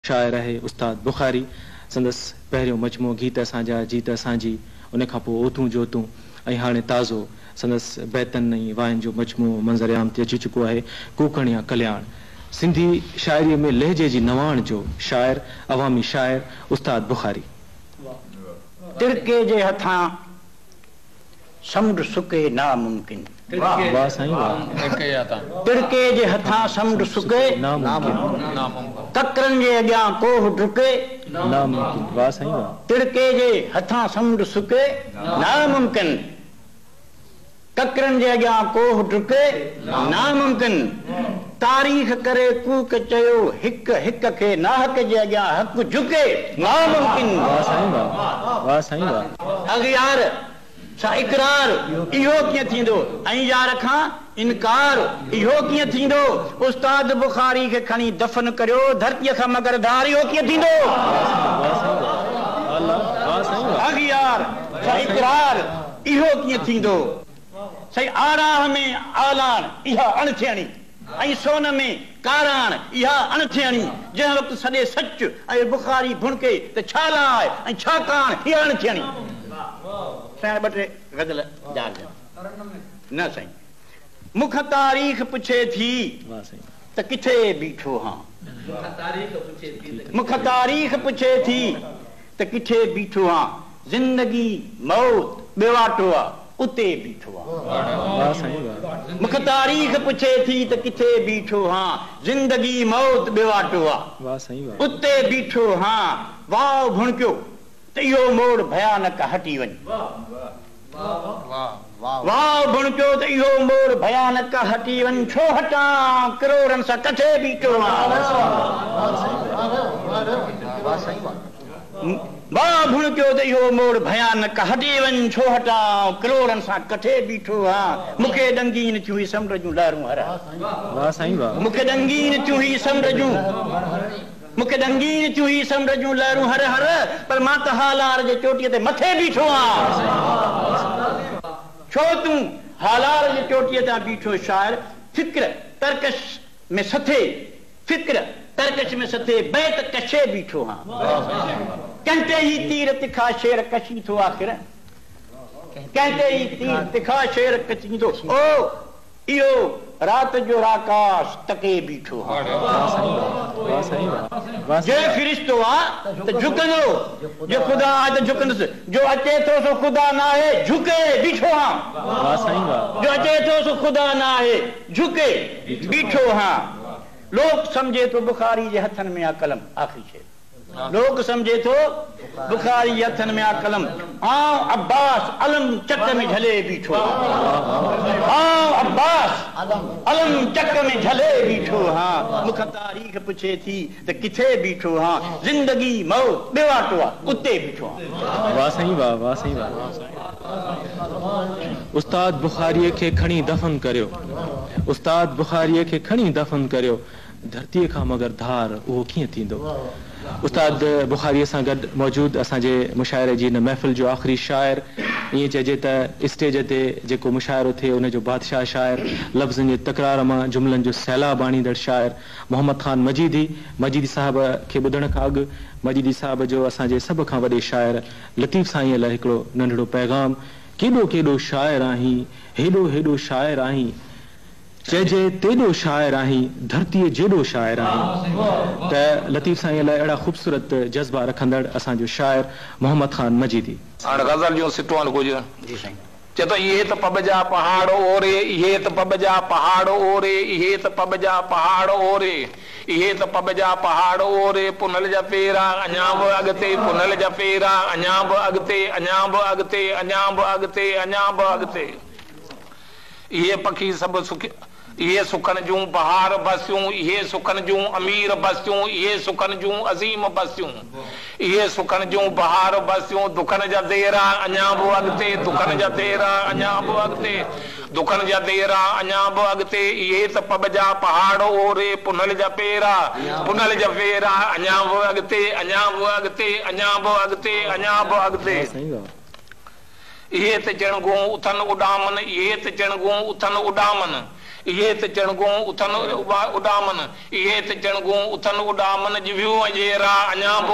شاعر آهي استاد بخاري. سندس پهريون مجموعو گيت اسان جا جيت اسان جي، ان کان پوء اوتون جوتون ۽ هاڻي تازو سندس بيتن ۽ واين جو مجموعو منظر عام تي اچي چڪو آهي، ڪوڪڻ يا ڪلياڻ. سنڌي شاعريء ۾ لهجي جي نواڻ جو شاعر، عوامي شاعر استاد بخاري. تڙڪي جي هٿان سمنڊ سڪي ناممڪن. واھ سائين واھ. تڙڪي جي هٿان سمنڊ سڪي ناممڪن. ڪڪرن جي اڳيان ڪوهه ڊڪي ناممڪن. واھ سائين واھ. تڙڪي جي هٿان سمنڊ سڪي ناممڪن. ڪڪرن جي اڳيان ڪوهه ڊڪي ناممڪن. تاريخ ڪري ڪوڪ چيو هڪ هڪ کي ناحق جي اڳيان حق جهڪي ناممڪن. واھ سائين واھ. واھ سائين واھ. اغيار سان اقرار اهو ڪيئن ٿيندو ۽ يار کان انڪار اهو ڪيئن ٿيندو استاد بخاري کي کڻي دفن ڪريو ڌرتيء کان مگر ڌار اهو ڪيئن ٿيندو. اغيار سان اقرار اهو ڪيئن ٿيندو سائين آڙاهه ۾ آلاڻ اها اڻ ٿيڻي ۽ سون ۾ ڪاراڻ اها اڻ ٿيڻي جنهن وقت سڏي سچ ۽ بخاري ڀڻڪي ته ڇا لاء ۽ ڇا ڪاڻ اها اڻ ٿيڻي. سائين ٻه ٽي غزل ياد نه سائين مون کان تاريخ پڇي ٿي ته ڪٿي بيٺو هان مون کان تاريخ پڇي ٿي ته ڪٿي بيٺو هان زندگي موت ٻه واٽو آ اتي بيٺو هان. واھ سائين واھ. مون کان تاريخ پڇي ٿي ته ڪٿي بيٺو هان زندگي موت ٻه واٽو آ واھ سائين واھ. اتي بيٺو هان واء ڀڻڪيو ته اهو موڙ ڀيانڪ هٽي وڃ. واء ڀڻڪيو ته اهو موڙ ڀيانڪ هٽي وڃ ڇو هٽان ڪروڙن سان ڪٿي بيٺو هان. واء ڀڻڪيو ته اهو موڙ ڀيانڪ هٽي وڃ ڇو هٽان ڪروڙن سان ڪٿي بيٺو هان. مون کي ڏنگين ٿيون هي سمنڊ جون لهرون هر هر. واھ سائين واھ. مون کي ڏنگين ٿيون هي سمنڊ جون مون کي ڏنگين ٿيون هي سمنڊ جون لهرون هر هر پر مان ته هالار جي چوٽيء تي مٿي بيٺو آهيان. ڇو تون هالار جي چوٽيء تان بيٺو شاعر فڪر ترڪش ۾ سٿي فڪر ترڪش ۾ سٿي بيت ڪشي بيٺو هان. ڪنهن تي هي تير تکا شعر ڪشين ٿو آخر ڪنهن تي هي تير تکا شعر ڪشين ٿو او اهو رات جو راڪاس تڪي بيٺو هان. جي فرشتو آ ته جهڪندو، جي خدا آ ته جهڪندس، جو اچي ٿو سو خدا ناهي، جهڪي بيٺو هان. جو اچي ٿو سو خدا ناهي، جهڪي بيٺو هان. لوڪ سمجهي ٿو بخاري جي هٿن ۾ آ قلم. آخري شعر. لوڪ سمجهي ٿو بخاري جي هٿن ۾ آ قلم. آئون عباس علم چڪ ۾ جهلي بيٺو هان. آئون عباس علم چڪ ۾ جهلي بيٺو هان. مون کان تاريخ پڇي ٿي ته ڪٿي بيٺو هان. زندگي موت ٻه واٽو آ اتي بيٺو هان. واه سائين واه واه سائين واه. استاد بخاريء کي کڻي دفن ڪريو. استاد بخاريء کي کڻي دفن ڪريو. ڌرتيء کان مگر ڌار اهو ڪيئن ٿيندو؟ استاد بخاريء سان گڏ موجود اسان جي مشاعري جي هن محفل جو آخري شاعر، ائين چئجي ته اسٽيج تي جيڪو مشاعرو ٿئي ان جو بادشاهه شاعر، لفظن جي تڪرار مان جملن جو سيلاب آڻيندڙ شاعر محمد خان مجيدي، مجيدي صاحب کي ٻڌڻ کان اڳ مجيدي صاحب جو اسان جي سڀ کان وڏي شاعر لطيف سائينء لاء هڪڙو ننڍڙو پيغام، ڪيڏو ڪيڏو شاعر آهين، هيڏو هيڏو شاعر آهين. چئجي تيڏو شاعر آهين، ڌرتيء جيڏو شاعر آهين. ته لطيف سائينء لاء اهڙا خوبصورت جذبا رکندڙ اسان جو شاعر محمد خان مجيدي. هاڻ غزل جون سٽون آهن ڪجهه. جي سائين. چئي ٿو اهي ته پٻ جا پهاڙ اوري، اهي ته پٻ جا پهاڙ اوري، اهي ته پٻ جا پهاڙ اوري، اهي ته پٻ جا پهاڙ اوري، پنهل جا پيرا اڃا به اڳتي، پنهل جا پيرا اڃا به اڳتي، اڃا به اڳتي، اڃا به اڳتي، اڃا به اڳتي. اهي پکي سڀ سک، اهي سکن جون بهار بستيون، اهي سکن جون امير بستيون، اهي سکن جون عظيم بستيون، اهي سکن جون بهار بستيون، دکن جا ديرا اڃا به اڳتي، دکن جا ديرا اڃا به اڳتي، دکن جا ديرا اڃا به اڳتي، اهي ته پٻ جا پهاڙ اوري، پنهل جا پيرا، پنهل جا پيرا اڃا به اڳتي، اڃا به اڳتي، اڃا به اڳتي، اڃا به اڳتي. اهي ته چڻگون اٿن اڏامن، اهي ته چڻگون اٿن اڏامن، اهي ته چڻگون اٿن اڏامن، اهي ته چڻگون اٿن اڏامن، ڄڀيون ۽ ڄيرا اڃا به.